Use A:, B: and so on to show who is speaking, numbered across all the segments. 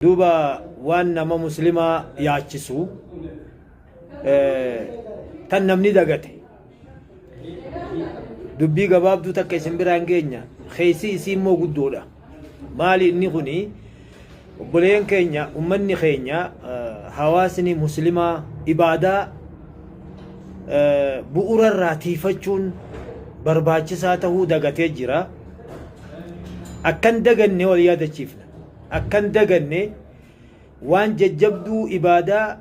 A: Duuba waan nama muslimaa yaachisu tan namni dagate dubbii gabaabduu takka isin biraan geenya keessi isii immoo guddoodha. Maali inni kuni? Obboleeyyan keenya, ummanni keenya, hawaasni muslimaa ibaadaa bu'uura irraa tiifachuun barbaachisaa tahuu dagatee jira. Akkan daganne wal yaadachiifna. Akkan daganne waan jajjabduu ibaadaa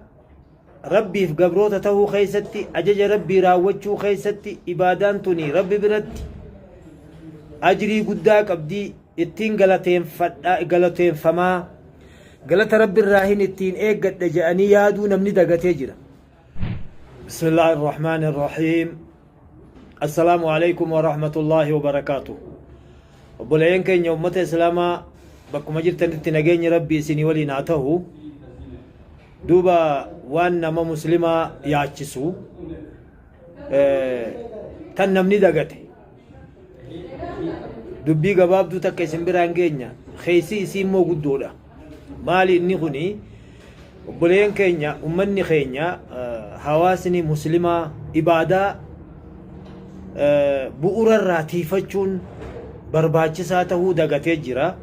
A: Rabbiif gabroota tahuu keessatti, ajaja Rabbii raawwachuu keessatti ibaadaan tuni Rabbi biratti ajrii guddaa qabdi, ittiin galateeffadha, galateeffamaa, galata Rabbi irraahin ittiin eeggadha jedhanii yaaduu namni dagatee jira. Bismillaahi Irrahmaani Irrahiim. Assalaamu Aleykum Warahmatullaahi Wabarakaatuh. Obboleeyyan keenya ummata Islaamaa bakkuma jirtanitti nageenyi Rabbii isinii waliin haa tahu. Duuba waan nama muslimaa yaachisu tan namni dagate dubbii gabaabduu takka isin biraan geenya keessi isii immoo guddoodha. Maali inni kuni? Obboleeyyan keenya, ummanni keenya, hawaasni muslimaa ibaadaa bu'uura irraa tiifachuun barbaachisaa tahuu dagatee jira.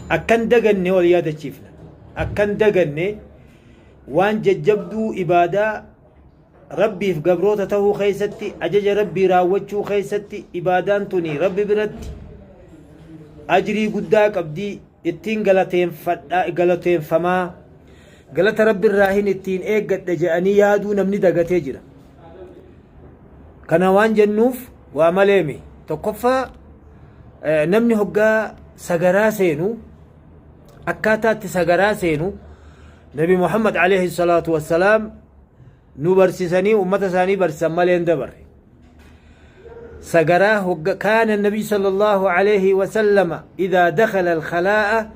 A: Akkan daganne wal yaadachiifna. Akkan daganne waan jajjabduu ibaadaa Rabbiif gabroota tahuu keessatti, ajaja Rabbii raawwachuu keessatti ibaadaan tuni Rabbi biratti ajrii guddaa qabdi, ittiin galateeffadha, galateeffamaa, galata Rabbi irraahin ittiin eeggadha jedhanii yaaduu namni dagatee jira. Kana waan jennuuf waa maleemi. Tokkoffaa, namni hoggaa sagaraa seenu, akkaataa itti sagaraa seenu Nabi Muhammad alayhi salaatu wassalaam nu barsiisanii ummata isaanii barsiisan malee hin dabarre. Sagaraa hogga kaana nabi sallallahu alayhi wasallama idaa dakhala alkhalaa'a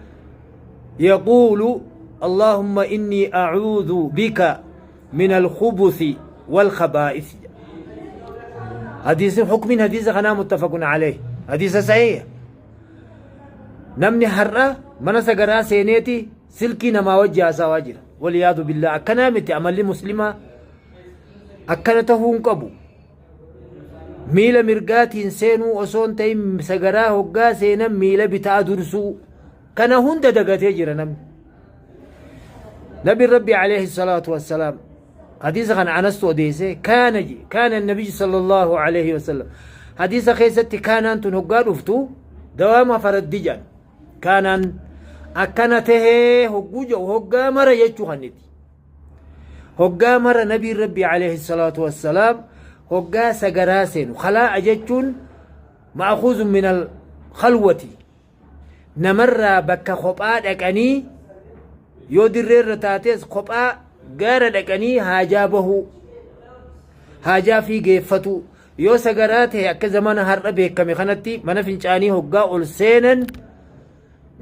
A: yaquulu allahumma inni a'uudhu bika min alkhubuthi walkhabaa'ith. Hadiisni hukmiin hadiisa kanaa muttafaqun alayhi. Hadiisa sahiha. Namni har'a mana sagaraa seeneeti silkii namaa wajji haasawaa jira. Waliyaadu billaa, akkanaa miti amalli muslimaa, akkana tahuu hin qabu. Miila mirgaatiin seenuu osoo hin ta'in sagaraa hoggaa seenan miila bitaa dursuu, kana hunda dagatee jira namni. Nabi Rabbi alayhi salaatu wassalaam hadiisa kana Anastu odeesse. Kaana je kaana nabi sallallahu alayhi wasallam, hadiisa keessatti kaanaan tun hoggaa dhuftu dawaama faraddi jedhan. Kaanaan akkana tahee hogguu jedhu hoggaa mara jechuu kanniti. Hoggaa mara nabiin Rabbi alayhi salaatu wassalaam hoggaa sagaraa seenu, khalaa'a jechuun ma'akuuzun min al khalwati, namarraa bakka kophaa dhaqanii, yoo dirreerra taates kophaa gaara dhaqanii haajaa bahuu, haajaa fi geeffatuu. Yoo sagaraa ta'e akka zamana har'a beekame kanatti mana fincaanii hoggaa ol seenan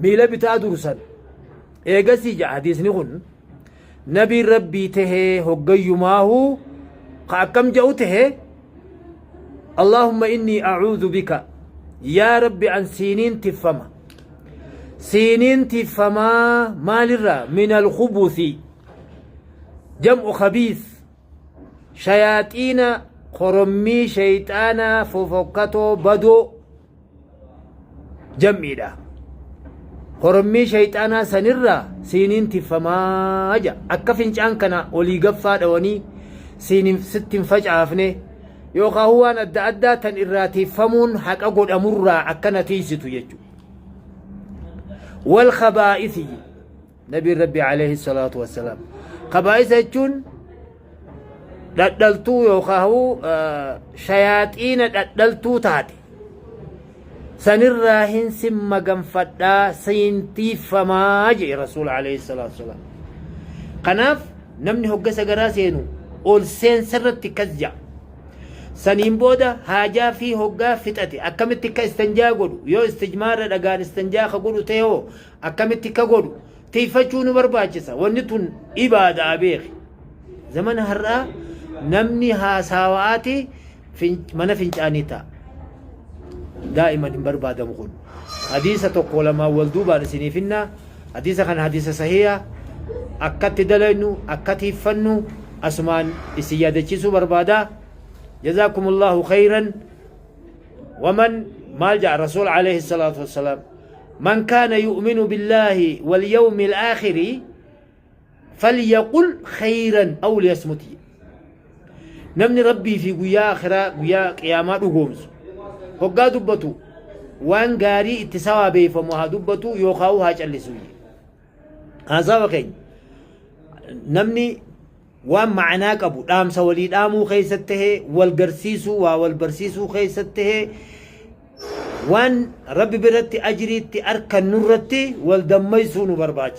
A: miila bitaa dursan. Eegasii ja'a hadiisni kun, nabiin Rabbii tahee hoggayyumaahuu ka akkam ja'u tahe: Allahumma inni a'uudhu bika, yaa Rabbi an siiniin tiffama, siiniin tiffamaa. Maalirraa? Min alkhubuthi, jam'u khabiis, shayaaxiina, korommii shayxaanaa fofokkatoo badoo jam'iidha. Korommii shayxaanaa sanirraa siiniin tiffamaa ja. Akka fincaan kana olii gaffaa dhawanii siin sitti hin facaafne yookaan waan adda addaa tan irraa tiffamuun haqa godhamurraa akkana tiisitu jechuudha. Wal khabaa'isi, nabiin Rabbi alayhi salaatu wassalaam khabaa'isa jechuun dhadhaltuu yookaan shayaaxiina dhadhaltuu taate sanirraa hin sin maganfadhaa, siin tiiffamaa jedhe rasuula alayhi salaatu wassalaam. Kanaaf namni hogga sagaraa seenu ol seensarratti kas ja'a. Saniin booda haajaa fi hoggaa fixate akkamitti akka istanjaa godhu, yoo istijmaarra dhagaan istanjaa ka godhu ta'e hoo akkamitti akka godhu tiiffachuu nu barbaachisa. Wanni tun ibaadaa beeki. Zamana har'aa namni haasawa'aati mana fincaanii ta'a. Daa'iman hin barbaadamu kun. Hadiisa tokko lamaan wal duubaan isiniif hinnaa. Hadiisa kana hadiisa sahiha akkatti dalaynu akka tiiffannu asumaan isin yaadachiisuu barbaada. Jazaakumullahu khayran. Waman maal ja'a Rasuul alayhi salaatu wassalaam. Man kaana yu'minu billaahi wal yawmil aakhiri falyaqul khayran aw liyasmut. Namni Rabbii fi guyyaa akhiraa guyyaa qiyaamaa dhugoomsu hoggaa dubbatu waan gaarii itti sawaabeeffamu haa dubbatu yookaan haa callisu. Haasawa keenya namni waan ma'anaa qabu dhaamsa walii dhaamuu keessatti tahee wal garsiisuu waa wal barsiisuu keessatti tahee waan Rabbi biratti ajriitti arkannu irratti wal dammaysuu nu barbaachisa.